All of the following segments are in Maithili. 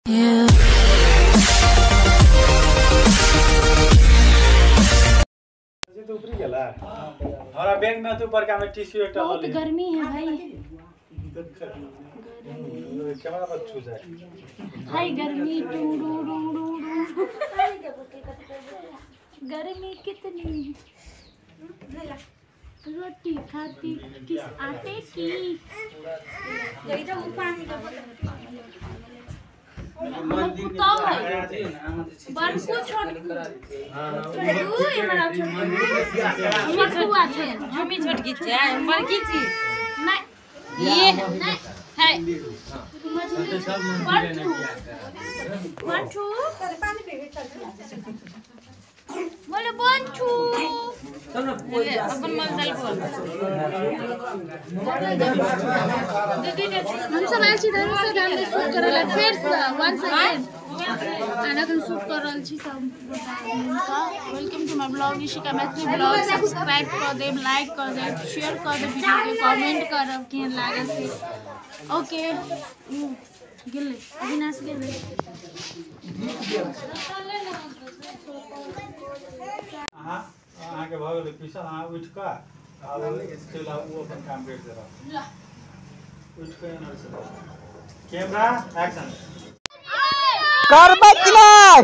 तो ऊपरी गेला हमरा बैंक में तो ऊपर का में टिश्यू एकटा बहुत गर्मी है भाई। कैमरा पर छू जाए हाय गर्मी to do do do do गर्मी कितनी। रोटी खाती किस आटे की। बोलो बंचू हम सब आयल छी धनुषा धाम में शूट करला फेर से वंस अगेन आना हम शूट कर रहल छी सब गोटा। Welcome to my blog Ishika Maithili blog. Subscribe कर देब, लाइक कर देब, शेयर कर देब वीडियो के, कमेंट करब केहन लागल से। ओके गेलै अविनाश गेलै। अहाँ के भऽ गेलै पीसल। अहाँ उठि कऽ आब चलि आउ, ओ अपन काम करि देलक। उठि कऽ एना से कैमरा एक्शन करबै कि नहि?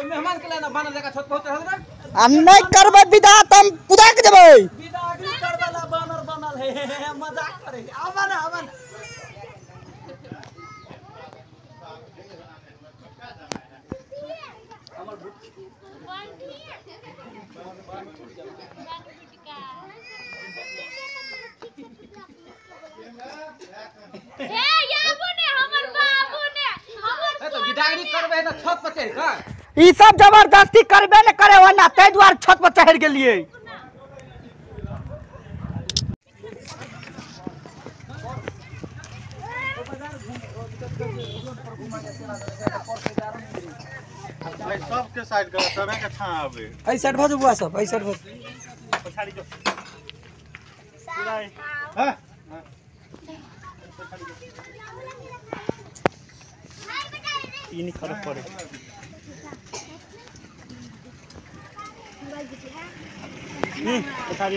मेहमान के लाना बानर जका छत पहुंच रहल रे। आ नहि करबै विदा त हम कुदा के जेबै। विदागरी करबला बानर बनल है, मजाक करे। आवा ना आवा ना। ई सब जबरदस्ती करबे न करे वरना ताहि दुआरे छत पर चढ़ि गेलियै। सबके साइड कर तबे के छां आबे। एहि साइड भऽ जो बुआ सब, एहि साइड भऽ पछाड़ी जो पूरा हां तीन खरब पड़े। पछाड़ी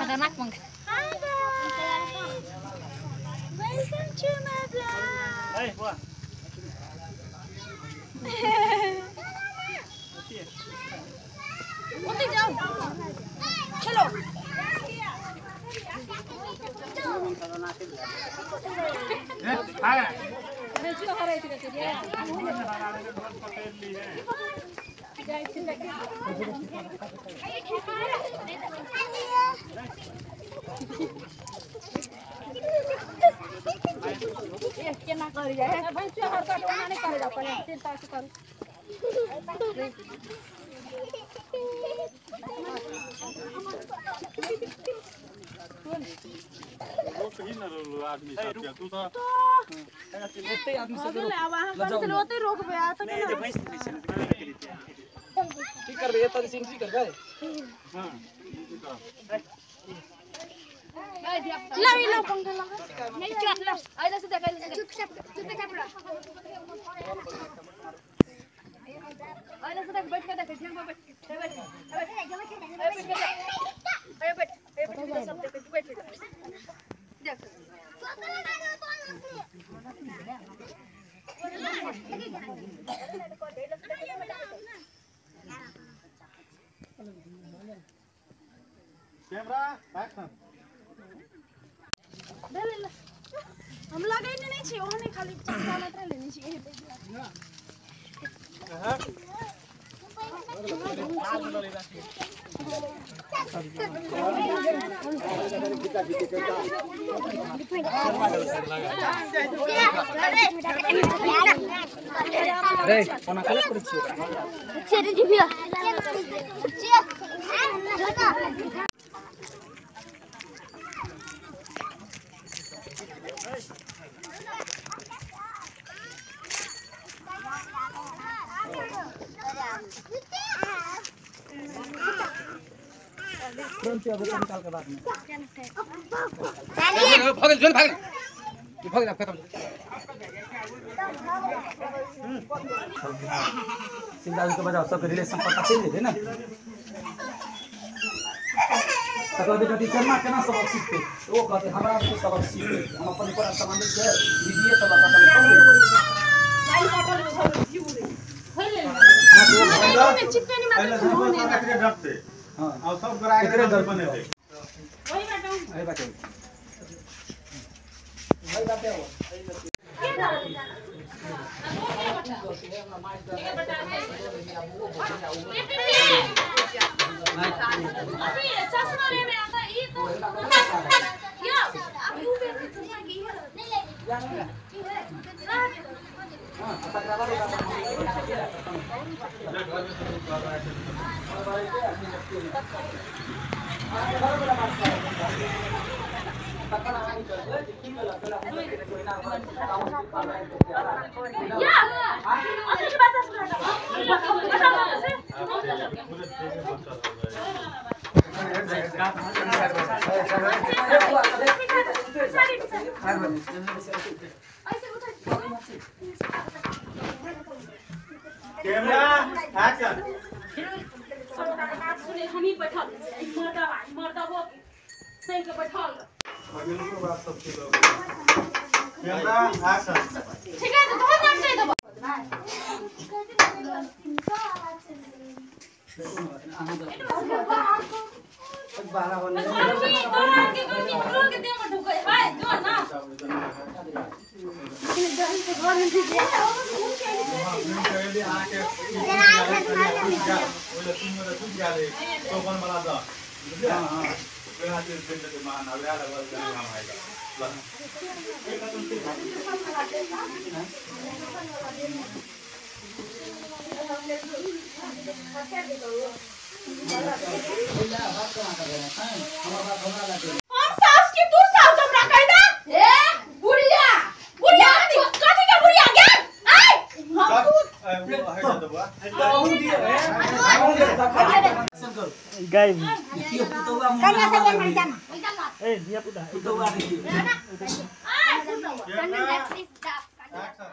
खतरनाक पंखा। Welcome to my blog. ए बुआ ओते जाओ चलो। ए हाय आदमी सब तू तो ओते आदमी सब ओते रोकबे आ त की करबे एतऽ से एंट्री करबै। हां ला ला पंखा लगा नहीं चल ला आइला से देख चुप चुप चुप कपड़ा आइला से देख बैठ के देख ध्यान पर बैठ बैठ बैठ बैठ बैठ सब देख बैठ देख। कैमरा एक्शन हम लगैने नहीं छी ओहने खाली चक्का मात्र लेने छी। रे कोना कले करै छियै। तुरंत अब निकाल के बाद में भागल जोन भागल भागल अब खत्म सिंगाल के बजाओ सब रिलेशन पता चल जेते ना त कहते कथी केना केना सबक सीखते ओ कहते हमरा से सबक सीखते हम अपन पर संबंधित के दीदीए सब बता चिपकनी मात्र डरते हां और सब गोरा के डर बने थे वही बाटो अरे बाटे वही बाटे हो चश्मा लेने आता ई तो या अब you पे चश्मा की है नहीं लेगी हां पकड़ा दो या अभी बात कैमरा एक्शन सब बात सुने हमी बैठल मर्दवा मर्दवो सही के बैठल अगले को बात सब ठीक हो कैमरा एक्शन ठीक है तो तोहर नाम दे देबो तोरा के गर्मी हमरो के देह में ढुकै हाय जो ना हम सास की तू सास हमरा कह दे ए बुढ़िया बुढ़िया कथी के बुढ़िया गे आय हम तू ए दिया पुता पुतौआ देखियो आय एक्शन।